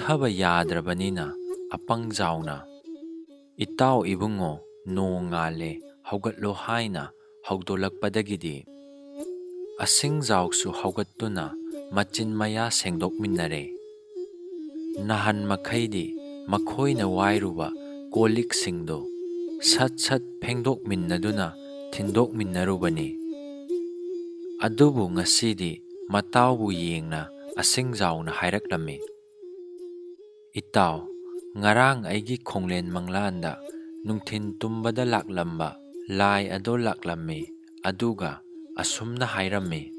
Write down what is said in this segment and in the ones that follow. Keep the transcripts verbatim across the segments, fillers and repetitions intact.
ꯇꯨꯝꯊꯕ ꯌꯥꯗ꯭ꯔꯕꯅꯤꯅ ꯑꯄꯪꯖꯥꯎꯅ, "ꯏꯇꯥꯎ ꯏꯕꯨꯡꯉꯣ, ꯅꯣꯡ ꯉꯥꯜꯂꯦ, ꯍꯧꯒꯠꯂꯣ" ꯍꯥꯏꯅ ꯍꯧꯗꯣꯂꯛꯄꯗꯒꯤꯗꯤ ꯑꯁꯤꯡꯖꯥꯎꯁꯨ ꯍꯧꯒꯠꯇꯨꯅ ꯃꯆꯤꯟ ꯃꯌꯥ ꯁꯦꯡꯗꯣꯛꯃꯤꯟꯅꯔꯦ꯫ ꯅꯍꯥꯟ ꯃꯈꯩꯗꯤ ꯃꯈꯣꯏꯅ ꯋꯥꯏꯔꯨꯕ ꯀꯣꯜ ꯂꯤꯛꯁꯤꯡꯗꯨ ꯁꯠ ꯁꯠ ꯐꯦꯡꯗꯣꯛꯃꯤꯟꯅꯗꯨꯅ ꯊꯤꯟꯗꯣꯛꯃꯤꯟꯅꯔꯨꯕꯅꯤ꯫ ꯑꯗꯨꯕꯨ ꯉꯁꯤꯗꯤ ꯃꯇꯥꯎꯕꯨ ꯌꯦꯡꯅ ꯑꯁꯤꯡꯖꯥꯎꯅ ꯍꯥꯏꯔꯛꯂꯝꯃꯤ, "ꯏꯇꯥꯎ, ꯉꯔꯥꯡ ꯑꯩꯒꯤ ꯈꯣꯡꯂꯦꯟ ꯃꯪꯂꯥꯟꯗ ꯅꯨꯡꯊꯤꯟ ꯇꯨꯝꯕꯗ ꯂꯥꯛꯂꯝꯕ ꯂꯥꯏ ꯑꯗꯣ ꯂꯥꯛꯂꯝꯃꯤ, ꯑꯗꯨꯒ ꯑꯁꯨꯝꯅ ꯍꯥꯏꯔꯝꯃꯤ,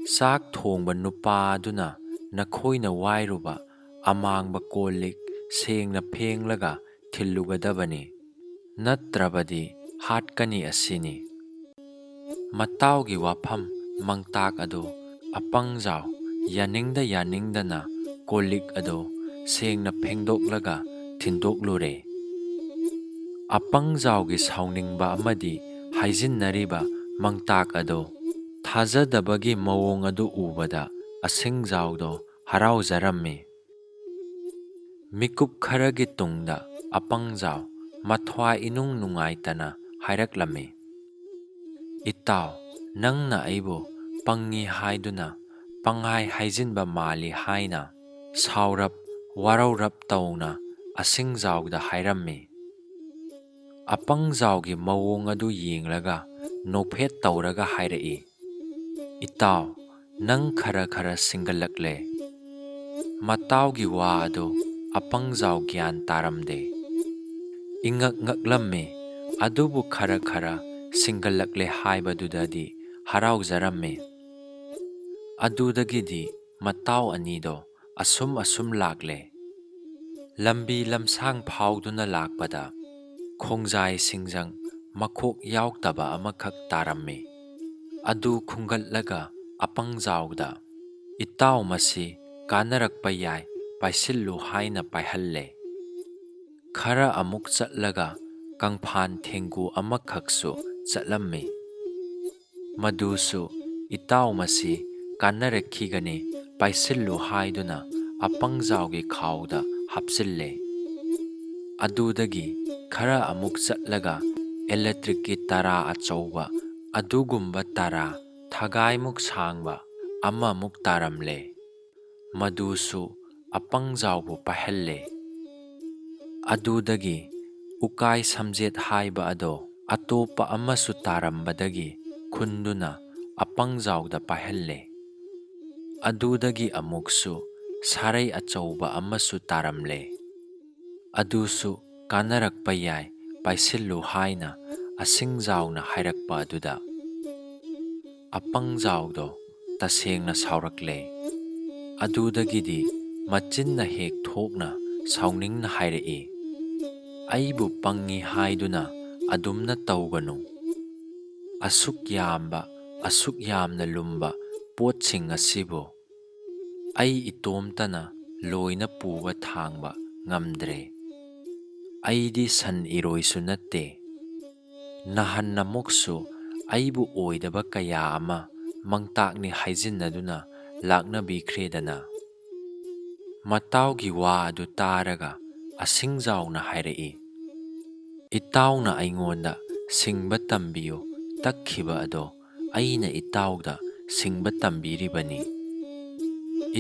'ꯆꯥꯛ ꯊꯣꯡꯕ ꯅꯨꯄꯥ ꯑꯗꯨꯅ ꯅꯈꯣꯏꯅ ꯋꯥꯏꯔꯨꯕ ꯑꯃꯥꯡꯕ ꯀꯣꯜ ꯂꯤꯛ ꯁꯦꯡꯅ ꯐꯦꯡꯂꯒ ꯊꯤꯜꯂꯨꯒꯗꯕꯅꯤ, ꯅꯠꯇ꯭ꯔꯕꯗꯤ ꯍꯥꯠꯀꯅꯤ' ꯑꯁꯤꯅꯤ"꯫ ꯃꯇꯥꯎꯒꯤ ꯋꯥꯐꯝ ꯃꯪꯇꯥꯛ ꯑꯗꯨ ꯑꯄꯪꯖꯥꯎ ꯌꯥꯅꯤꯡꯗ ꯌꯥꯅꯤꯡꯗꯅ ꯀꯣꯜ ꯂꯤꯛ ꯑꯗꯨ ꯁꯦꯡꯅ ꯐꯦꯡꯗꯣꯛꯂꯒ ꯊꯤꯟꯗꯣꯛꯂꯨꯔꯦ꯫ ꯑꯄꯪꯖꯥꯎꯒꯤ ꯁꯥꯎꯅꯤꯡꯕ ꯑꯃꯗꯤ ꯍꯥꯏꯖꯤꯟꯅꯔꯤꯕ ꯃꯪꯇꯥꯛ ꯑꯗꯨ ꯊꯥꯖꯗꯕꯒꯤ ꯃꯑꯣꯡ ꯑꯗꯨ ꯎꯕꯗ ꯑꯁꯤꯡꯖꯥꯎꯗꯣ ꯍꯔꯥꯎꯖꯔꯝꯃꯤ꯫ ꯃꯤꯀꯨꯞ ꯈꯔꯒꯤ ꯇꯨꯡꯗ ꯑꯄꯪꯖꯥꯎ ꯃꯊ꯭ꯋꯥꯏ ꯏꯅꯨꯡ ꯅꯨꯡꯉꯥꯏꯇꯅ ꯍꯥꯏꯔꯛꯂꯝꯃꯤ, "ꯏꯇꯥꯎ, ꯅꯪꯅ ꯑꯩꯕꯨ ꯄꯪꯉꯤ ꯍꯥꯏꯗꯨꯅ ꯄꯪꯍꯥꯏ ꯍꯥꯏꯖꯤꯟꯕ ꯃꯥꯜꯂꯤ" ꯍꯥꯏꯅ ꯁꯥꯎꯔꯞ ꯋꯥꯔꯧꯔꯞ ꯇꯧꯅ ꯑꯁꯤꯡꯖꯥꯎꯗ ꯍꯥꯏꯔꯝꯃꯤ꯫ ꯑꯄꯪꯖꯥꯎꯒꯤ ꯃꯑꯣꯡ ꯑꯗꯨ ꯌꯦꯡꯂꯒ ꯅꯣꯛꯐꯦꯠ ꯇꯧꯔꯒ ꯍꯥꯏꯔꯛꯏ, "ꯏꯇꯥꯎ, ꯅꯪ ꯈꯔ ꯈꯔ ꯁꯤꯡꯒꯠꯂꯛꯂꯦ"꯫ ꯃꯇꯥꯎꯒꯤ ꯋꯥ ꯑꯗꯨ ꯑꯄꯪꯖꯥꯎ ꯒ꯭ꯌꯥꯟ ꯇꯥꯔꯝꯗꯦ꯫ ꯏꯉꯛ ꯉꯛꯂꯝꯃꯤ, ꯑꯗꯨꯕꯨ ꯈꯔ ꯈꯔ ꯁꯤꯡꯒꯠꯂꯛꯂꯦ ꯍꯥꯏꯕꯗꯨꯗꯗꯤ ꯍꯔꯥꯎꯖꯔꯝꯃꯤ꯫ ꯑꯗꯨꯗꯒꯤꯗꯤ ꯃꯇꯥꯎ ꯑꯅꯤꯗꯣ ꯑꯁꯨꯝ ꯑꯁꯨꯝ ꯂꯥꯛꯂꯦ꯫ ꯂꯝꯕꯤ ꯂꯝꯁꯥꯡ ꯐꯥꯎꯗꯨꯅ ꯂꯥꯛꯄꯗ ꯈꯣꯡꯖꯥꯏ ꯁꯤꯡꯖꯪ ꯃꯈꯣꯛ ꯌꯥꯎꯗꯕ ꯑꯃꯈꯛ ꯇꯥꯔꯝꯃꯤ꯫ ꯑꯗꯨ ꯈꯨꯟꯒꯠꯂꯒ ꯑꯄꯪꯖꯥꯎꯗ, "ꯏꯇꯥꯎ, ꯃꯁꯤ ꯀꯥꯟꯅꯔꯛꯄ ꯌꯥꯏ, ꯄꯥꯏꯁꯤꯜꯂꯨ" ꯍꯥꯏꯅ ꯄꯥꯏꯍꯜꯂꯦ꯫ ꯈꯔ ꯑꯃꯨꯛ ꯆꯠꯂꯒ ꯀꯪꯐꯥꯟ ꯊꯦꯡꯒꯨ ꯑꯃꯈꯛꯁꯨ ꯆꯠꯂꯝꯃꯤ꯫ ꯃꯗꯨꯁꯨ, "ꯏꯇꯥꯎ, ꯃꯁꯤ ꯀꯥꯟꯅꯔꯛꯈꯤꯒꯅꯤ, ꯄꯥꯏꯁꯤꯜꯂꯨ" ꯍꯥꯏꯗꯨꯅ ꯑꯄꯪꯖꯥꯎꯒꯤ ꯈꯥꯎꯗ ꯍꯥꯞꯆꯤꯜꯂꯦ꯫ ꯑꯗꯨꯗꯒꯤ ꯈꯔ ꯑꯃꯨꯛ ꯆꯠꯂꯒ ꯏꯂꯦꯛꯇ꯭ꯔꯤꯛꯀꯤ ꯇꯔꯥ ꯑꯆꯧꯕ ꯑꯗꯨꯒꯨꯝꯕ ꯇꯔꯥ ꯊꯒꯥꯏꯃꯨꯛ ꯁꯥꯡꯕ ꯑꯃꯃꯨꯛ ꯇꯥꯔꯝꯂꯦ꯫ ꯃꯗꯨꯁꯨ ꯑꯄꯪꯖꯥꯎꯕꯨ ꯄꯥꯏꯍꯜꯂꯦ꯫ ꯑꯗꯨꯗꯒꯤ ꯎꯀꯥꯏ ꯁꯝꯖꯦꯠ ꯍꯥꯏꯕ ꯑꯗꯣ ꯑꯇꯣꯞꯄ ꯑꯃꯁꯨ ꯇꯥꯔꯝꯕꯗꯒꯤ ꯈꯨꯟꯗꯨꯅ ꯑꯄꯪꯖꯥꯎꯗ ꯄꯥꯏꯍꯜꯂꯦ꯫ ꯑꯗꯨꯗꯒꯤ ꯑꯃꯨꯛꯁꯨ ꯁꯥꯔꯩ ꯑꯆꯧꯕ ꯑꯃꯁꯨ ꯇꯥꯔꯝꯂꯦ꯫ ꯑꯗꯨꯁꯨ ꯀꯥꯟꯅꯔꯛꯄ ꯌꯥꯏ, ꯄꯥꯏꯁꯤꯜꯂꯨ ꯍꯥꯏꯅ ꯑꯁꯤꯡꯖꯥꯎꯅ ꯍꯥꯏꯔꯛꯄ ꯑꯗꯨꯗ ꯑꯄꯪꯖꯥꯎꯗꯣ ꯇꯁꯦꯡꯅ ꯁꯥꯎꯔꯛꯂꯦ꯫ ꯑꯗꯨꯗꯒꯤꯗꯤ ꯃꯆꯤꯟꯅ ꯍꯦꯛ ꯊꯣꯛꯅ ꯁꯥꯎꯅꯤꯡꯅ ꯍꯥꯏꯔꯛꯏ, "ꯑꯩꯕꯨ ꯄꯪꯉꯤ ꯍꯥꯏꯗꯨꯅ ꯑꯗꯨꯝꯅ ꯇꯧꯒꯅꯨ꯫ ꯑꯁꯨꯛ ꯌꯥꯝꯕ, ꯑꯁꯨꯛ ꯌꯥꯝꯅ ꯂꯨꯝꯕ ꯄꯣꯠꯁꯤꯡ ꯑꯁꯤꯕꯨ ꯑꯩ ꯏꯇꯣꯝꯇꯅ ꯂꯣꯏꯅ ꯄꯨꯕ ꯊꯥꯡꯕ ꯉꯝꯗ꯭ꯔꯦ꯫ ꯑꯩꯗꯤ ꯁꯟ ꯏꯔꯣꯏꯁꯨ ꯅꯠꯇꯦ꯫ ꯅꯍꯥꯟ ꯑꯃꯨꯛꯁꯨ ꯑꯩꯕꯨ ꯑꯣꯏꯗꯕ ꯀꯌꯥ ꯑꯃ ꯃꯪꯇꯥꯛꯅꯤ ꯍꯥꯏꯖꯤꯟꯅꯗꯨꯅ ꯂꯥꯛꯅꯕꯤꯈ꯭ꯔꯦꯗꯅ꯫" ꯃꯇꯥꯎꯒꯤ ꯋꯥ ꯑꯗꯨ ꯇꯥꯔꯒ ꯑꯁꯤꯡꯖꯥꯎꯅ ꯍꯥꯏꯔꯛꯏ, "ꯏꯇꯥꯎꯅ ꯑꯩꯉꯣꯟꯗ ꯁꯤꯡꯕ ꯇꯝꯕꯤꯌꯨ ꯇꯛꯈꯤꯕ ꯑꯗꯣ ꯑꯩꯅ ꯏꯇꯥꯎꯗ ꯁꯤꯡꯕ ꯇꯝꯕꯤꯔꯤꯕꯅꯤ꯫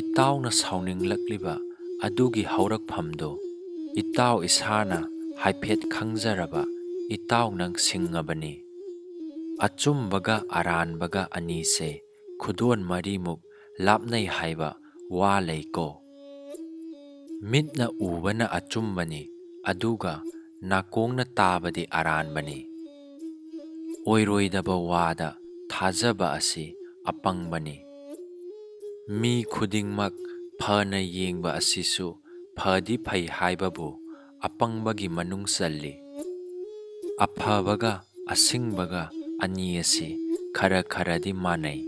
ꯏꯇꯥꯎꯅ ꯁꯥꯎꯅꯤꯡꯂꯛꯂꯤꯕ ꯑꯗꯨꯒꯤ ꯍꯧꯔꯛꯐꯝꯗꯨ ꯏꯇꯥꯎ ꯏꯁꯥꯅ ꯍꯥꯏꯐꯦꯠ ꯈꯪꯖꯔꯕ ꯏꯇꯥꯎ ꯅꯪ ꯁꯤꯡꯉꯕꯅꯤ꯫ ꯑꯆꯨꯝꯕꯒ ꯑꯔꯥꯟꯕꯒ ꯑꯅꯤꯁꯦ ꯈꯨꯗꯣꯟ ꯃꯔꯤꯃꯨꯛ ꯂꯥꯞꯅꯩ ꯍꯥꯏꯕ ꯋꯥ ꯂꯩꯀꯣ꯫ ꯃꯤꯠꯅ ꯎꯕꯅ ꯑꯆꯨꯝꯕꯅꯤ, ꯑꯗꯨꯒ ꯅꯥꯀꯣꯡꯅ ꯇꯥꯕꯗꯤ ꯑꯔꯥꯟꯕꯅꯤ꯫ ꯑꯣꯏꯔꯣꯏꯗꯕ ꯋꯥꯗ ꯊꯥꯖꯕ ꯑꯁꯤ ꯑꯄꯪꯕꯅꯤ꯫ ꯃꯤ ꯈꯨꯗꯤꯡꯃꯛ ꯐꯅ ꯌꯦꯡꯕ ꯑꯁꯤꯁꯨ ꯐꯗꯤ ꯐꯩ ꯍꯥꯏꯕꯕꯨ ꯑꯄꯪꯕꯒꯤ ꯃꯅꯨꯡ ꯆꯜꯂꯤ꯫ ꯑꯐꯕꯒ ꯑꯁꯤꯡꯕꯒ ꯑꯅꯤ ꯑꯁꯤ ꯈꯔ ꯈꯔꯗꯤ ꯃꯥꯟꯅꯩ꯫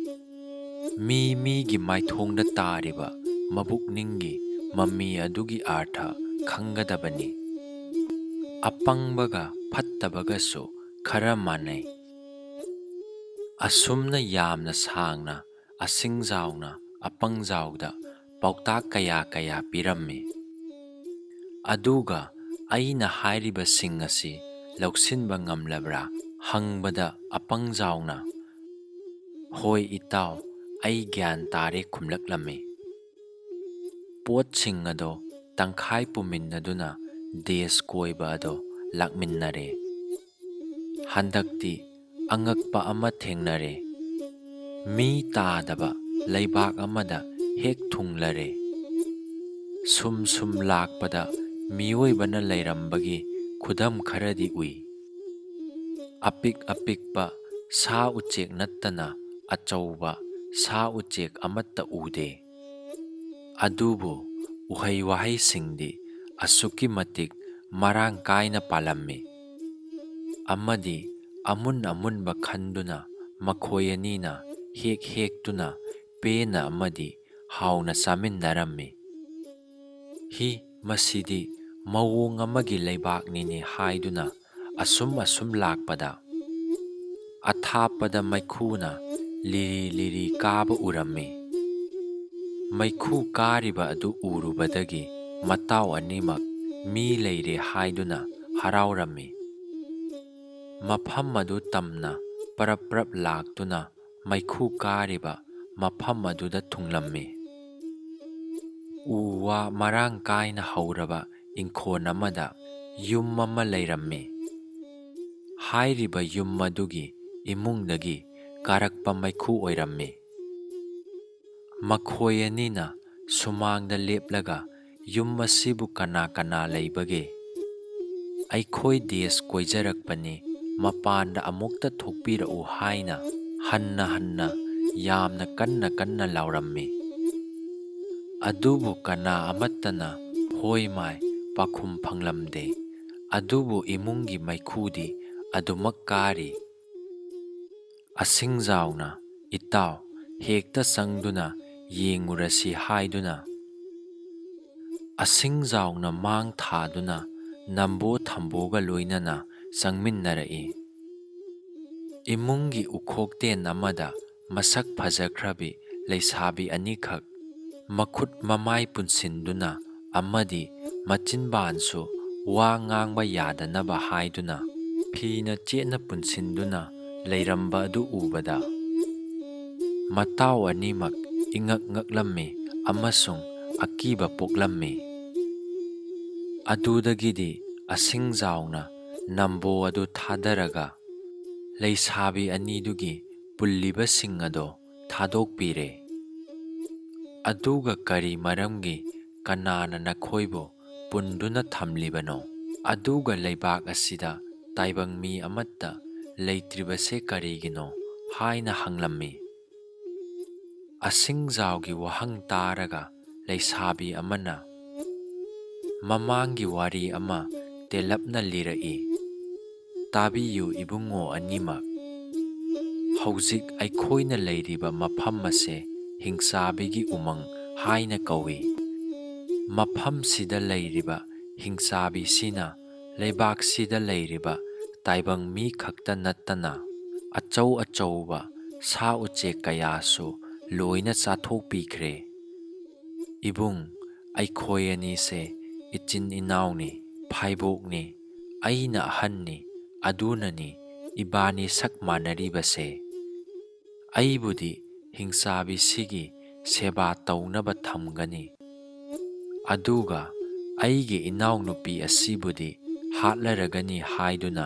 ꯃꯤ ꯃꯤꯒꯤ ꯃꯥꯏꯊꯣꯡꯗ ꯇꯥꯔꯤꯕ ꯃꯕꯨꯛꯅꯤꯡꯒꯤ ꯃꯃꯤ ꯑꯗꯨꯒꯤ ꯑꯥꯔꯊ ꯈꯪꯒꯗꯕꯅꯤ꯫ ꯑꯄꯪꯕꯒ ꯐꯠꯇꯕꯒꯁꯨ ꯈꯔ ꯃꯥꯟꯅꯩ꯫" ꯑꯁꯨꯝꯅ ꯌꯥꯝꯅ ꯁꯥꯡꯅ ꯑꯁꯤꯡꯖꯥꯎꯅ ꯑꯄꯪꯖꯥꯎꯗ ꯄꯥꯎꯇꯥꯛ ꯀꯌꯥ ꯀꯌꯥ ꯄꯤꯔꯝꯃꯤ꯫ ꯑꯗꯨꯒ ꯑꯩꯅ ꯍꯥꯏꯔꯤꯕꯁꯤꯡ ꯑꯁꯤ ꯂꯧꯁꯤꯟꯕ ꯉꯝꯂꯕ꯭ꯔꯥ ꯍꯪꯕꯗ ꯑꯄꯪꯖꯥꯎꯅ, "ꯍꯣꯏ ꯏꯇꯥꯎ, ꯑꯩ ꯒ꯭ꯌꯥꯟ ꯇꯥꯔꯦ" ꯈꯨꯝꯂꯛꯂꯝꯃꯤ꯫ ꯄꯣꯠꯁꯤꯡ ꯑꯗꯣ ꯇꯪꯈꯥꯏ ꯄꯨꯃꯤꯟꯅꯗꯨꯅ ꯗꯦꯁ ꯀꯣꯏꯕ ꯑꯗꯣ ꯂꯥꯛꯃꯤꯟꯅꯔꯦ꯫ ꯍꯟꯗꯛꯇꯤ ꯑꯉꯛꯄ ꯑꯃ ꯊꯦꯡꯅꯔꯦ꯫ ꯃꯤ ꯇꯥꯗꯕ ꯂꯩꯕꯥꯛ ꯑꯃꯗ ꯍꯦꯛ ꯊꯨꯡꯂꯔꯦ꯫ ꯁꯨꯝ ꯁꯨꯝ ꯂꯥꯛꯄꯗ ꯃꯤꯑꯣꯏꯕꯅ ꯂꯩꯔꯝꯕꯒꯤ ꯈꯨꯗꯝ ꯈꯔꯗꯤ ꯎꯏ꯫ ꯑꯄꯤꯛ ꯑꯄꯤꯛꯄ ꯁꯥ ꯎꯆꯦꯛ ꯅꯠꯇꯅ ꯑꯆꯧꯕ ꯁꯥ ꯎꯆꯦꯛ ꯑꯃꯠꯇ ꯎꯗꯦ꯫ ꯑꯗꯨꯕꯨ ꯎꯍꯩ ꯋꯥꯍꯩꯁꯤꯡꯗꯤ ꯑꯁꯨꯛꯀꯤ ꯃꯇꯤꯛ ꯃꯔꯥꯡ ꯀꯥꯏꯅ ꯄꯥꯜꯂꯝꯃꯤ꯫ ꯑꯃꯗꯤ ꯑꯃꯨꯟ ꯑꯃꯨꯟꯕ ꯈꯟꯗꯨꯅ ꯃꯈꯣꯏ ꯑꯅꯤꯅ ꯍꯦꯛ ꯍꯦꯛꯇꯨꯅ ꯄꯦꯟꯅ ꯑꯃꯗꯤ ꯍꯥꯎꯅ ꯆꯥꯃꯤꯟꯅꯔꯝꯃꯤ꯫ "ꯍꯤ, ꯃꯁꯤꯗꯤ ꯃꯑꯣꯡ ꯑꯃꯒꯤ ꯂꯩꯕꯥꯛꯅꯤꯅꯦ" ꯍꯥꯏꯗꯨꯅ ꯑꯁꯨꯝ ꯑꯁꯨꯝ ꯂꯥꯛꯄꯗ, ꯑꯊꯥꯞꯄꯗ ꯃꯩꯈꯨꯅ ꯂꯤꯔꯤ ꯂꯤꯔꯤ ꯀꯥꯕ ꯎꯔꯝꯃꯤ꯫ ꯃꯩꯈꯨ ꯀꯥꯔꯤꯕ ꯑꯗꯨ ꯎꯔꯨꯕꯗꯒꯤ ꯃꯇꯥꯎ ꯑꯅꯤꯃꯛ ꯃꯤ ꯂꯩꯔꯦ ꯍꯥꯏꯗꯨꯅ ꯍꯔꯥꯎꯔꯝꯃꯤ꯫ ꯃꯐꯝ ꯑꯗꯨ ꯇꯝꯅ ꯄꯔꯞ ꯄꯔꯞ ꯂꯥꯛꯇꯨꯅ ꯃꯩꯈꯨ ꯀꯥꯔꯤꯕ ꯃꯐꯝ ꯑꯗꯨꯗ ꯊꯨꯡꯂꯝꯃꯤ꯫ ꯎ ꯋꯥ ꯃꯔꯥꯡ ꯀꯥꯏꯅ ꯍꯧꯔꯕ ꯏꯪꯈꯣꯜ ꯑꯃꯗ ꯌꯨꯝ ꯑꯃ ꯂꯩꯔꯝꯃꯤ꯫ ꯍꯥꯏꯔꯤꯕ ꯌꯨꯝ ꯑꯗꯨꯒꯤ ꯏꯃꯨꯡꯗꯒꯤ ꯀꯥꯔꯛꯄ ꯃꯩꯈꯨ ꯑꯣꯏꯔꯝꯃꯤ꯫ ꯃꯈꯣꯏ ꯑꯅꯤꯅ ꯁꯨꯃꯥꯡꯗ ꯂꯦꯞꯂꯒ, "ꯌꯨꯝ ꯑꯁꯤꯕꯨ ꯀꯅꯥ ꯀꯅꯥ ꯂꯩꯕꯒꯦ? ꯑꯩꯈꯣꯏ ꯗꯦꯁ ꯀꯣꯏꯖꯔꯛꯄꯅꯤ, ꯃꯄꯥꯟꯗ ꯑꯃꯨꯛꯇ ꯊꯣꯛꯄꯤꯔꯛꯎ" ꯍꯥꯏꯅ ꯍꯟꯅ ꯍꯟꯅ ꯌꯥꯝꯅ ꯀꯟꯅ ꯀꯟꯅ ꯂꯥꯎꯔꯝꯃꯤ꯫ ꯑꯗꯨꯕꯨ ꯀꯅꯥ ꯑꯃꯠꯇꯅ "ꯍꯣꯏ ꯃꯥꯏ" ꯄꯥꯎꯈꯨꯝ ꯐꯪꯂꯝꯗꯦ꯫ ꯑꯗꯨꯕꯨ ꯏꯃꯨꯡꯒꯤ ꯃꯩꯈꯨꯗꯤ ꯑꯗꯨꯃꯛ ꯀꯥꯔꯤ꯫ ꯑꯁꯤꯡꯖꯥꯎꯅ, "ꯏꯇꯥꯎ, ꯍꯦꯛꯇ ꯆꯪꯗꯨꯅ ꯌꯦꯡꯉꯨꯔꯁꯤ" ꯍꯥꯏꯗꯨꯅ ꯑꯁꯤꯡꯖꯥꯎꯅ ꯃꯥꯡ ꯊꯥꯗꯨꯅ ꯅꯝꯕꯣ ꯊꯝꯕꯣꯒ ꯂꯣꯏꯅꯅ ꯆꯪꯃꯤꯟꯅꯔꯛꯏ꯫ ꯏꯃꯨꯡꯒꯤ ꯎꯈꯣꯛꯇꯦꯟ ꯑꯃꯗ ꯃꯁꯛ ꯐꯖꯈ꯭ꯔꯕꯤ ꯂꯩꯁꯥꯕꯤ ꯑꯅꯤꯈꯛ, ꯃꯈꯨꯠ ꯃꯃꯥꯏ ꯄꯨꯟꯁꯤꯟꯗꯨꯅ ꯑꯃꯗꯤ ꯃꯆꯤꯟꯕꯥꯟꯁꯨ ꯋꯥ ꯉꯥꯡꯕ ꯌꯥꯗꯅꯕ ꯍꯥꯏꯗꯨꯅ ꯐꯤꯅ ꯆꯦꯠꯅ ꯄꯨꯟꯁꯤꯟꯗꯨꯅ ꯂꯩꯔꯝꯕ ꯑꯗꯨ ꯎꯕꯗ ꯃꯇꯥꯎ ꯑꯅꯤꯃꯛ ꯏꯉꯛ ꯉꯛꯂꯝꯃꯤ ꯑꯃꯁꯨꯡ ꯑꯀꯤꯕ ꯄꯣꯛꯂꯝꯃꯤ꯫ ꯑꯗꯨꯗꯒꯤꯗꯤ ꯑꯁꯤꯡꯖꯥꯎꯅ ꯅꯝꯕꯣ ꯑꯗꯨ ꯊꯥꯗꯔꯒ ꯂꯩꯁꯥꯕꯤ ꯑꯅꯤꯗꯨꯒꯤ ꯄꯨꯜꯂꯤꯕꯁꯤꯡ ꯑꯗꯣ ꯊꯥꯗꯣꯛꯄꯤꯔꯦ꯫ ꯑꯗꯨꯒ ꯀꯔꯤ ꯃꯔꯝꯒꯤ ꯀꯅꯥꯅ ꯅꯈꯣꯏꯕꯨ ꯄꯨꯟꯗꯨꯅ ꯊꯝꯂꯤꯕꯅꯣ? ꯑꯗꯨꯒ ꯂꯩꯕꯥꯛ ꯑꯁꯤꯗ ꯇꯥꯏꯕꯪ ꯃꯤ ꯑꯃꯠꯇ ꯂꯩꯇ꯭ꯔꯤꯕꯁꯦ ꯀꯔꯤꯒꯤꯅꯣ? ꯍꯥꯏꯅ ꯍꯪꯂꯝꯃꯤ꯫ ꯑꯁꯤꯡꯖꯥꯎꯒꯤ ꯋꯥꯍꯪ ꯇꯥꯔꯒ ꯂꯩꯁꯥꯕꯤ ꯑꯃꯅ ꯃꯃꯥꯡꯒꯤ ꯋꯥꯔꯤ ꯑꯃ ꯇꯦꯜꯂꯞꯅ ꯂꯤꯔꯛꯏ꯫ ꯇꯥꯕꯤꯌꯨ ꯏꯕꯨꯡꯉꯣ ꯑꯅꯤꯃꯛ꯫ ꯍꯧꯖꯤꯛ ꯑꯩꯈꯣꯏꯅ ꯂꯩꯔꯤꯕ ꯃꯐꯝ ꯑꯁꯦ ꯍꯤꯡꯆꯥꯕꯤꯒꯤ ꯎꯃꯪ ꯍꯥꯏꯅ ꯀꯧꯏ꯫ ꯃꯐꯝꯁꯤꯗ ꯂꯩꯔꯤꯕ ꯍꯤꯡꯆꯥꯕꯤꯁꯤꯅ ꯂꯩꯕꯥꯛꯁꯤꯗ ꯂꯩꯔꯤꯕ ꯇꯥꯏꯕꯪ ꯃꯤ ꯈꯛꯇ ꯅꯠꯇꯅ ꯑꯆꯧ ꯑꯆꯧꯕ ꯁꯥ ꯎꯆꯦꯛ ꯀꯌꯥꯁꯨ ꯂꯣꯏꯅ ꯆꯥꯊꯣꯛꯄꯤꯈ꯭ꯔꯦ꯫ ꯏꯕꯨꯡ, ꯑꯩꯈꯣꯏ ꯑꯅꯤꯁꯦ ꯏꯆꯤꯟ ꯏꯅꯥꯎꯅꯤ, ꯐꯥꯏꯕꯣꯛꯅꯤ, ꯑꯩꯅ ꯑꯍꯟꯅꯤ, ꯑꯗꯨꯅꯅꯤ ꯏꯕꯥꯅꯤ ꯁꯛ ꯃꯥꯟꯅꯔꯤꯕꯁꯦ꯫ ꯑꯩꯕꯨꯗꯤ ꯍꯤꯡꯆꯥꯕꯤꯁꯤꯒꯤ ꯁꯦꯕꯥ ꯇꯧꯅꯕ ꯊꯝꯒꯅꯤ꯫ ꯑꯗꯨꯒ ꯑꯩꯒꯤ ꯏꯅꯥꯎꯅꯨꯄꯤ ꯑꯁꯤꯕꯨꯗꯤ ꯍꯥꯠꯂꯔꯒꯅꯤ ꯍꯥꯏꯗꯨꯅ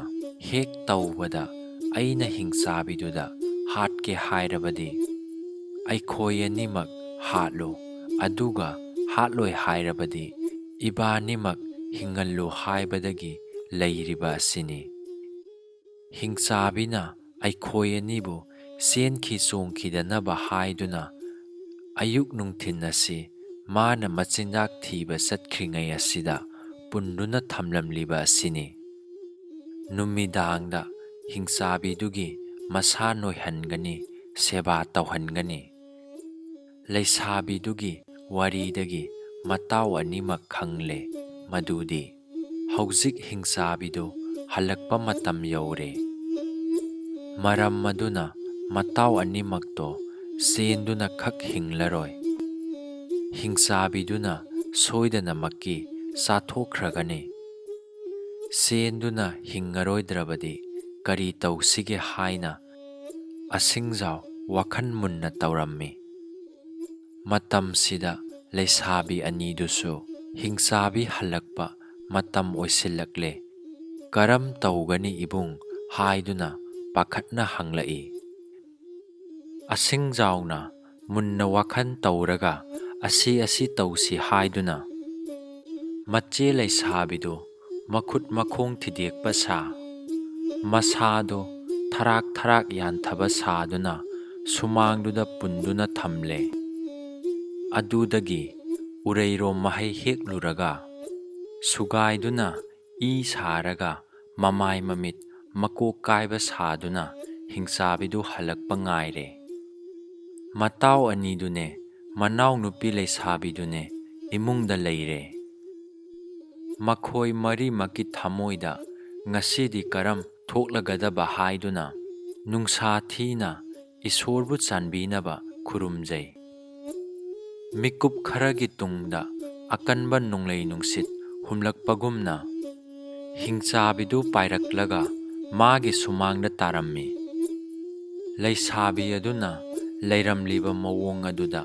ꯍꯦꯛ ꯇꯧꯕꯗ ꯑꯩꯅ ꯍꯤꯡꯆꯥꯕꯤꯗꯨꯗ ꯍꯥꯠꯀꯦ ꯍꯥꯏꯔꯕꯗꯤ ꯑꯩꯈꯣꯏ ꯑꯅꯤꯃꯛ ꯍꯥꯠꯂꯨ, ꯑꯗꯨꯒ ꯍꯥꯠꯂꯣꯏ ꯍꯥꯏꯔꯕꯗꯤ ꯏꯕꯥꯅꯤꯃꯛ ꯍꯤꯡꯍꯜꯂꯨ ꯍꯥꯏꯕꯗꯒꯤ ꯂꯩꯔꯤꯕ ꯑꯁꯤꯅꯤ꯫ ꯍꯤꯡꯆꯥꯕꯤꯅ ꯑꯩꯈꯣꯏ ꯑꯅꯤꯕꯨ ꯆꯦꯟꯈꯤ ꯆꯣꯡꯈꯤꯗꯅꯕ ꯍꯥꯏꯗꯨꯅ ꯑꯌꯨꯛ ꯅꯨꯡꯊꯤꯟ ꯑꯁꯤ ꯃꯥꯅ ꯃꯆꯤꯟꯖꯥꯛ ꯊꯤꯕ ꯆꯠꯈ꯭ꯔꯤꯉꯩ ꯑꯁꯤꯗ ꯄꯨꯟꯗꯨꯅ ꯊꯝꯂꯝꯂꯤꯕ ꯑꯁꯤꯅꯤ꯫ ꯅꯨꯃꯤꯗꯥꯡꯗ ꯍꯤꯡꯆꯥꯕꯤꯗꯨꯒꯤ ꯃꯁꯥ ꯅꯣꯏꯍꯟꯒꯅꯤ, ꯁꯦꯕꯥ ꯇꯧꯍꯟꯒꯅꯤ꯫ ꯂꯩꯁꯥꯕꯤꯗꯨꯒꯤ ꯋꯥꯔꯤꯗꯒꯤ ꯃꯇꯥꯎ ꯑꯅꯤꯃꯛ ꯈꯪꯂꯦ ꯃꯗꯨꯗꯤ ꯍꯧꯖꯤꯛ ꯍꯤꯡꯆꯥꯕꯤꯗꯨ ꯍꯜꯂꯛꯄ ꯃꯇꯝ ꯌꯧꯔꯦ꯫ ꯃꯔꯝ ꯑꯗꯨꯅ ꯃꯇꯥꯎ ꯑꯅꯤꯃꯛꯇꯣ ꯆꯦꯟꯗꯨꯅ ꯈꯛ ꯍꯤꯡꯂꯔꯣꯏ꯫ ꯍꯤꯡꯆꯥꯕꯤꯗꯨꯅ ꯁꯣꯏꯗꯅꯃꯛꯀꯤ ꯆꯥꯊꯣꯛꯈ꯭ꯔꯒꯅꯤ꯫ ꯆꯦꯟꯗꯨꯅ ꯍꯤꯡꯉꯔꯣꯏꯗ꯭ꯔꯕꯗꯤ ꯀꯔꯤ ꯇꯧꯁꯤꯒꯦ ꯍꯥꯏꯅ ꯑꯁꯤꯡꯖꯥꯎ ꯋꯥꯈꯜ ꯃꯨꯟꯅ ꯇꯧꯔꯝꯃꯤ꯫ ꯃꯇꯝꯁꯤꯗ ꯂꯩꯁꯥꯕꯤ ꯑꯅꯤꯗꯨꯁꯨ ꯍꯤꯡꯆꯥꯕꯤ ꯍꯜꯂꯛꯄ ꯃꯇꯝ ꯑꯣꯏꯁꯤꯜꯂꯛꯂꯦ꯫ "ꯀꯔꯝ ꯇꯧꯒꯅꯤ ꯏꯕꯨꯡ?" ꯍꯥꯏꯗꯨꯅ ꯄꯥꯈꯠꯅ ꯍꯪꯂꯛꯏ꯫ ꯑꯁꯤꯡꯖꯥꯎꯅ ꯃꯨꯟꯅ ꯋꯥꯈꯜ ꯇꯧꯔꯒ ꯑꯁꯤ ꯑꯁꯤ ꯇꯧꯁꯤ ꯍꯥꯏꯗꯨꯅ ꯃꯆꯦ ꯂꯩꯁꯥꯕꯤꯗꯨ ꯃꯈꯨꯠ ꯃꯈꯣꯡ ꯊꯤꯗꯦꯛꯄ ꯁꯥ, ꯃꯁꯥꯗꯨ ꯊꯔꯥꯛ ꯊꯔꯥꯛ ꯌꯥꯟꯊꯕ ꯁꯥꯗꯨꯅ ꯁꯨꯃꯥꯡꯗꯨꯗ ꯄꯨꯟꯗꯨꯅ ꯊꯝꯂꯦ꯫ ꯑꯗꯨꯗꯒꯤ ꯎꯔꯩꯔꯣꯝ ꯃꯍꯩ ꯍꯦꯛꯂꯨꯔꯒ ꯁꯨꯒꯥꯏꯗꯨꯅ ꯏ ꯁꯥꯔꯒ ꯃꯃꯥꯏ ꯃꯃꯤꯠ ꯃꯀꯣꯛ ꯀꯥꯏꯕ ꯁꯥꯗꯨꯅ ꯍꯤꯡꯆꯥꯕꯤꯗꯨ ꯍꯜꯂꯛꯄ ꯉꯥꯏꯔꯦ꯫ ꯃꯇꯥꯎ ꯑꯅꯤꯗꯨꯅꯦ, ꯃꯅꯥꯎꯅꯨꯄꯤ ꯂꯩꯁꯥꯕꯤꯗꯨꯅꯦ ꯏꯃꯨꯡꯗ ꯂꯩꯔꯦ꯫ ꯃꯈꯣꯏ ꯃꯔꯤꯃꯛꯀꯤ ꯊꯃꯣꯏꯗ ꯉꯁꯤꯗꯤ ꯀꯔꯝ ꯊꯣꯛꯂꯒꯗꯕ ꯍꯥꯏꯗꯨꯅ ꯅꯨꯡꯁꯥ ꯊꯤꯅ ꯏꯁꯣꯔꯕꯨ ꯆꯥꯟꯕꯤꯅꯕ ꯈꯨꯔꯨꯝꯖꯩ꯫ ꯃꯤꯀꯨꯞ ꯈꯔꯒꯤ ꯇꯨꯡꯗ ꯑꯀꯟꯕ ꯅꯣꯡꯂꯩ ꯅꯨꯡꯁꯤꯠ ꯍꯨꯝꯂꯛꯄꯒꯨꯝꯅ ꯍꯤꯡꯆꯥꯕꯤꯗꯨ ꯄꯥꯏꯔꯛꯂꯒ ꯃꯥꯒꯤ ꯁꯨꯃꯥꯡꯗ ꯇꯥꯔꯝꯃꯤ꯫ ꯂꯩꯁꯥꯕꯤ ꯑꯗꯨꯅ ꯂꯩꯔꯝꯂꯤꯕ ꯃꯑꯣꯡ ꯑꯗꯨꯗ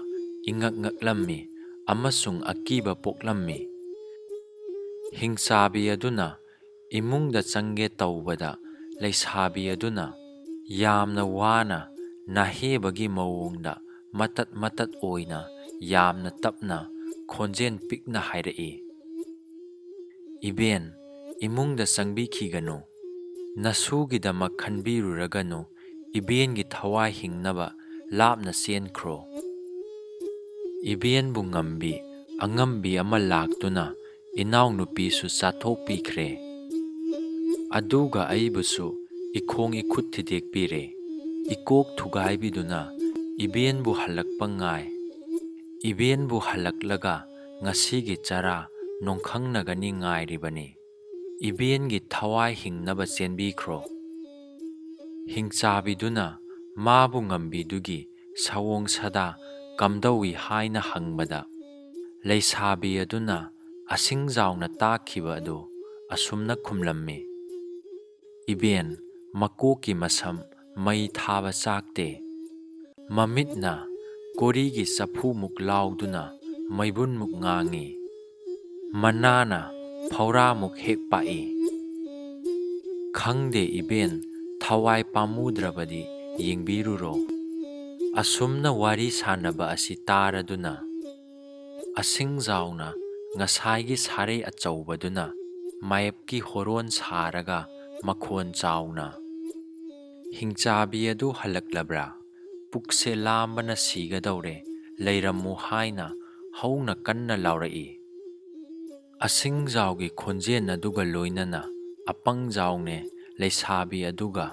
ꯏꯉꯛ ꯉꯛꯂꯝꯃꯤ ꯑꯃꯁꯨꯡ ꯑꯀꯤꯕ ꯄꯣꯛꯂꯝꯃꯤ꯫ ꯍꯤꯡꯆꯥꯕꯤ ꯑꯗꯨꯅ ꯏꯃꯨꯡꯗ ꯆꯪꯒꯦ ꯇꯧꯕꯗ ꯂꯩꯁꯥꯕꯤ ꯑꯗꯨꯅ ꯌꯥꯝꯅ ꯋꯥꯅ ꯅꯥꯍꯦꯕꯒꯤ ꯃꯑꯣꯡꯗ ꯃꯇꯠ ꯃꯇꯠ ꯑꯣꯏꯅ ꯌꯥꯝꯅ ꯇꯞꯅ ꯈꯣꯟꯖꯦꯜ ꯄꯤꯛꯅ ꯍꯥꯏꯔꯛꯏ, "ꯏꯕꯦꯟ, ꯏꯃꯨꯡꯗ ꯆꯪꯕꯤꯈꯤꯒꯅꯨ꯫ ꯅꯁꯨꯒꯤꯗꯃꯛ ꯈꯟꯕꯤꯔꯨꯔꯒꯅꯨ, ꯏꯕꯦꯟꯒꯤ ꯊꯋꯥꯏ ꯍꯤꯡꯅꯕ ꯂꯥꯞꯅ ꯆꯦꯟꯈ꯭ꯔꯣ꯫ ꯏꯕꯦꯟꯕꯨ ꯉꯝꯕꯤ ꯑꯉꯝꯕꯤ ꯑꯃ ꯂꯥꯛꯇꯨꯅ ꯏꯅꯥꯎꯅꯨꯄꯤꯁꯨ ꯆꯥꯊꯣꯛꯄꯤꯈ꯭ꯔꯦ꯫ ꯑꯗꯨꯒ ꯑꯩꯕꯨꯁꯨ ꯏꯈꯣꯡ ꯏꯈꯨꯠ ꯊꯤꯗꯦꯛꯄꯤꯔꯦ꯫ ꯏꯀꯣꯛ ꯊꯨꯒꯥꯏꯕꯤꯗꯨꯅ ꯏꯕꯦꯟꯕꯨ ꯍꯜꯂꯛꯄ ꯉꯥꯏ꯫ ꯏꯕꯦꯟꯕꯨ ꯍꯜꯂꯛꯂꯒ ꯉꯁꯤꯒꯤ ꯆꯔꯥ ꯅꯣꯡꯈꯪꯅꯒꯅꯤ ꯉꯥꯏꯔꯤꯕꯅꯤ꯫ ꯏꯕꯦꯟꯒꯤ ꯊꯋꯥꯏ ꯍꯤꯡꯅꯕ ꯆꯦꯟꯕꯤꯈ꯭ꯔꯣ꯫" ꯍꯤꯡꯆꯥꯕꯤꯗꯨꯅ ꯃꯥꯕꯨ ꯉꯝꯕꯤꯗꯨꯒꯤ ꯁꯑꯣꯡ ꯁꯥꯗꯥ ꯀꯝꯗꯧꯏ ꯍꯥꯏꯅ ꯍꯪꯕꯗ, ꯂꯩꯁꯥꯕꯤ ꯑꯗꯨꯅ ꯑꯁꯤꯡꯖꯥꯎꯅ ꯇꯥꯛꯈꯤꯕ ꯑꯗꯨ ꯑꯁꯨꯝꯅ ꯈꯨꯝꯂꯝꯃꯤ, "ꯏꯕꯦꯟ, ꯃꯀꯣꯛꯀꯤ ꯃꯁꯝ ꯃꯩ ꯊꯥꯕ ꯆꯥꯛꯇꯦ꯫ ꯃꯃꯤꯠꯅ ꯀꯣꯔꯤꯒꯤ ꯆꯐꯨꯃꯨꯛ ꯂꯥꯎꯗꯨꯅ ꯃꯩꯕꯨꯟꯃꯨꯛ ꯉꯥꯡꯉꯤ꯫ ꯃꯅꯥꯅ ꯐꯧꯔꯥꯃꯨꯛ ꯍꯦꯛ ꯄꯥꯛꯏ꯫ ꯈꯪꯗꯦ ꯏꯕꯦꯟ, ꯊꯋꯥꯏ ꯄꯥꯝꯃꯨꯗ꯭ꯔꯕꯗꯤ ꯌꯦꯡꯕꯤꯔꯨꯔꯣ꯫" ꯑꯁꯨꯝꯅ ꯋꯥꯔꯤ ꯁꯥꯟꯅꯕ ꯑꯁꯤ ꯇꯥꯔꯗꯨꯅ ꯑꯁꯤꯡꯖꯥꯎꯅ ꯉꯁꯥꯏꯒꯤ ꯁꯥꯔꯩ ꯑꯆꯧꯕꯗꯨꯅ ꯃꯥꯌꯦꯞꯀꯤ ꯍꯣꯔꯣꯟ ꯁꯥꯔꯒ ꯃꯈꯣꯟ ꯆꯥꯎꯅ, "ꯍꯤꯡꯆꯥꯕꯤ ꯑꯗꯨ ꯍꯜꯂꯛꯂꯕ꯭ꯔꯥ? ꯄꯨꯛꯁꯦ ꯂꯥꯝꯕꯅ ꯁꯤꯒꯗꯧꯔꯦ, ꯂꯩꯔꯝꯃꯨ" ꯍꯥꯏꯅ ꯍꯧꯅ ꯀꯟꯅ ꯂꯥꯎꯔꯛꯏ꯫ ꯑꯁꯤꯡꯖꯥꯎꯒꯤ ꯈꯣꯟꯖꯦꯜ ꯑꯗꯨꯒ ꯂꯣꯏꯅꯅ ꯑꯄꯪꯖꯥꯎꯅꯦ ꯂꯩꯁꯥꯕꯤ ꯑꯗꯨꯒ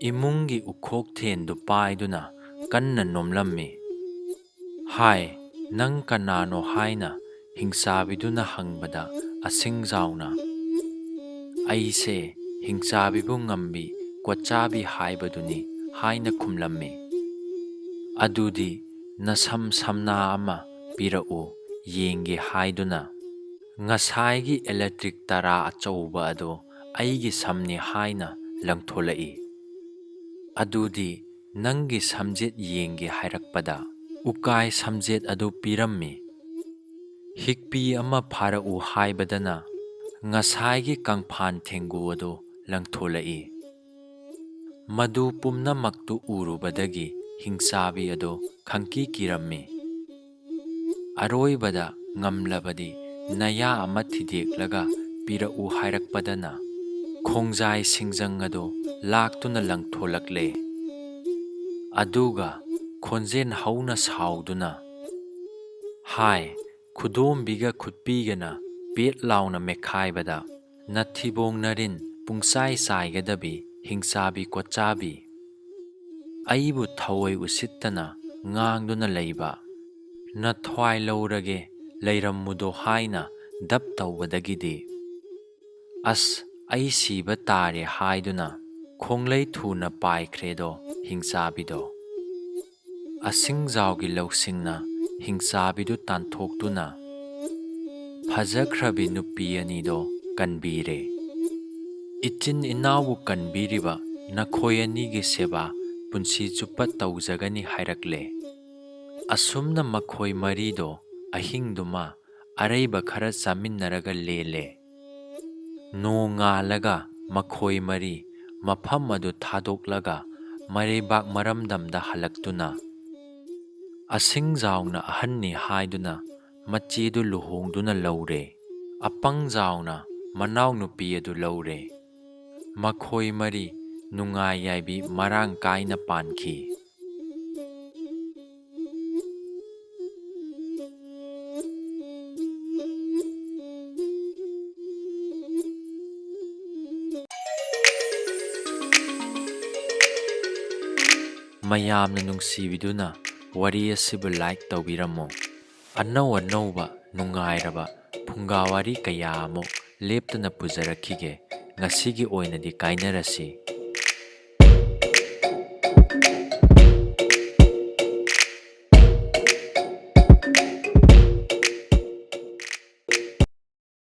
ꯏꯃꯨꯡꯒꯤ ꯎꯈꯣꯛ ꯊꯦꯟꯗꯨ ꯄꯥꯏꯗꯨꯅ ꯀꯟꯅ ꯅꯣꯝꯂꯝꯃꯤ꯫ "ꯍꯥꯏ, ꯅꯪ ꯀꯅꯥꯅꯣ?" ꯍꯥꯏꯅ ꯍꯤꯡꯆꯥꯕꯤꯗꯨꯅ ꯍꯪꯕꯗ ꯑꯁꯤꯡꯖꯥꯎꯅ, "ꯑꯩꯁꯦ ꯍꯤꯡꯆꯥꯕꯤꯕꯨ ꯉꯝꯕꯤ ꯀꯣꯠꯆꯥꯕꯤ ꯍꯥꯏꯕꯗꯨꯅꯤ" ꯍꯥꯏꯅ ꯈꯨꯝꯂꯝꯃꯤ꯫ "ꯑꯗꯨꯗꯤ ꯅꯁꯝ ꯁꯝꯅꯥ ꯑꯃ ꯄꯤꯔꯛꯎ ꯌꯦꯡꯒꯦ" ꯍꯥꯏꯗꯨꯅ ꯉꯁꯥꯏꯒꯤ ꯏꯂꯦꯛꯇ꯭ꯔꯤꯛ ꯇꯔꯥ ꯑꯆꯧꯕ ꯑꯗꯨ ꯑꯩꯒꯤ ꯁꯝꯅꯤ ꯍꯥꯏꯅ ꯂꯪꯊꯣꯂꯛꯏ꯫ "ꯑꯗꯨꯗꯤ ꯅꯪꯒꯤ ꯁꯝꯖꯦꯠ ꯌꯦꯡꯒꯦ" ꯍꯥꯏꯔꯛꯄꯗ ꯎꯀꯥꯏ ꯁꯝꯖꯦꯠ ꯑꯗꯨ ꯄꯤꯔꯝꯃꯤ꯫ "ꯍꯤꯛꯄꯤ ꯑꯃ ꯐꯥꯔꯛꯎ" ꯍꯥꯏꯕꯗꯅ ꯉꯁꯥꯏꯒꯤ ꯀꯪꯐꯥꯟ ꯊꯦꯡꯒꯨ ꯑꯗꯨ ꯂꯪꯊꯣꯂꯛꯏ꯫ ꯃꯗꯨ ꯄꯨꯝꯅꯃꯛꯇꯨ ꯎꯔꯨꯕꯗꯒꯤ ꯍꯤꯡꯆꯥꯕꯤ ꯑꯗꯨ ꯈꯪꯀꯤ ꯀꯤꯔꯝꯃꯤ꯫ ꯑꯔꯣꯏꯕꯗ ꯉꯝꯂꯕꯗꯤ ꯅꯌꯥ ꯑꯃ ꯊꯤꯗꯦꯛꯂꯒ ꯄꯤꯔꯛꯎ ꯍꯥꯏꯔꯛꯄꯗꯅ ꯈꯣꯡꯖꯥꯏ ꯁꯤꯡꯖꯪ ꯑꯗꯨ ꯂꯥꯛꯇꯨꯅ ꯂꯪꯊꯣꯂꯛꯂꯦ꯫ ꯑꯗꯨꯒ ꯈꯣꯟꯖꯦꯜ ꯍꯧꯅ ꯁꯥꯎꯗꯨꯅ, "ꯍꯥꯏ, ꯈꯨꯗꯣꯝꯕꯤꯒ ꯈꯨꯠꯄꯤꯒꯅ ꯄꯦꯠ ꯂꯥꯎꯅ ꯃꯦꯠꯈꯥꯏꯕꯗ ꯅꯊꯤꯕꯣꯡ ꯅꯔꯤꯟ ꯄꯨꯡꯆꯥꯏ ꯆꯥꯏꯒꯗꯕꯤ ꯍꯤꯡꯆꯥꯕꯤ ꯀꯣꯠꯆꯥꯕꯤ, ꯑꯩꯕꯨ ꯊꯑꯣꯏ ꯎꯁꯤꯠꯇꯅ ꯉꯥꯡꯗꯨꯅ ꯂꯩꯕ, ꯅꯊ꯭ꯋꯥꯏ ꯂꯧꯔꯒꯦ ꯂꯩꯔꯝꯃꯨꯗꯣ" ꯍꯥꯏꯅ ꯗꯞ ꯇꯧꯕꯗꯒꯤꯗꯤ, "ꯑꯁ, ꯑꯩ ꯁꯤꯕ ꯇꯥꯔꯦ" ꯍꯥꯏꯗꯨꯅ ꯈꯣꯡꯂꯩ ꯊꯨꯅ ꯄꯥꯏꯈ꯭ꯔꯦꯗꯣ ꯍꯤꯡꯆꯥꯕꯤꯗꯣ꯫ ꯑꯁꯤꯡꯖꯥꯎꯒꯤ ꯂꯧꯁꯤꯡꯅ ꯍꯤꯡꯆꯥꯕꯤꯗꯨ ꯇꯥꯟꯊꯣꯛꯇꯨꯅ ꯐꯖꯈ꯭ꯔꯕꯤ ꯅꯨꯄꯤ ꯑꯅꯤꯗꯣ ꯀꯟꯕꯤꯔꯦ꯫ "ꯏꯆꯤꯟ ꯏꯅꯥꯎꯕꯨ ꯀꯟꯕꯤꯔꯤꯕ ꯅꯈꯣꯏ ꯑꯅꯤꯒꯤ ꯁꯦꯕꯥ ꯄꯨꯟꯁꯤ ꯆꯨꯞꯄ ꯇꯧꯖꯒꯅꯤ" ꯍꯥꯏꯔꯛꯂꯦ꯫ ꯑꯁꯨꯝꯅ ꯃꯈꯣꯏ ꯃꯔꯤꯗꯣ ꯑꯍꯤꯡꯗꯨꯃ ꯑꯔꯩꯕ ꯈꯔ ꯆꯥꯃꯤꯟꯅꯔꯒ ꯂꯦꯜꯂꯦ꯫ ꯅꯣꯡꯉꯥꯜꯂꯒ ꯃꯈꯣꯏ ꯃꯔꯤ ꯃꯐꯝ ꯑꯗꯨ ꯊꯥꯗꯣꯛꯂꯒ ꯃꯔꯩꯕꯥꯛ ꯃꯔꯝꯗꯝꯗ ꯍꯜꯂꯛꯇꯨꯅ, ꯑꯁꯤꯡꯖꯥꯎꯅ ꯑꯍꯟꯅꯤ ꯍꯥꯏꯗꯨꯅ ꯃꯆꯦꯗꯨ ꯂꯨꯍꯣꯡꯗꯨꯅ ꯂꯧꯔꯦ꯫ ꯑꯄꯪꯖꯥꯎꯅ ꯃꯅꯥꯎꯅꯨꯄꯤ ꯑꯗꯨ ꯂꯧꯔꯦ꯫ ꯃꯈꯣꯏ ꯃꯔꯤ ꯅꯨꯡꯉꯥꯏ ꯌꯥꯏꯕꯤ ꯃꯔꯥꯡ ꯀꯥꯏꯅ ꯄꯥꯟꯈꯤ꯫ ꯃꯌꯥꯝꯅ ꯅꯨꯡꯁꯤꯕꯤꯗꯨꯅ ꯋꯥꯔꯤ ꯑꯁꯤꯕꯨ like ꯇꯧꯕꯤꯔꯝꯃꯨ꯫ ꯑꯅꯧ ꯑꯅꯧꯕ ꯅꯨꯡꯉꯥꯏꯔꯕ ꯐꯨꯡꯒꯥ ꯋꯥꯔꯤ ꯀꯌꯥ ꯑꯃꯨꯛ ꯂꯦꯞꯇꯅ ꯄꯨꯖꯔꯛꯈꯤꯒꯦ꯫ ꯉꯁꯤꯒꯤ ꯑꯣꯏꯅꯗꯤ ꯀꯥꯏꯅꯔꯁꯤ꯫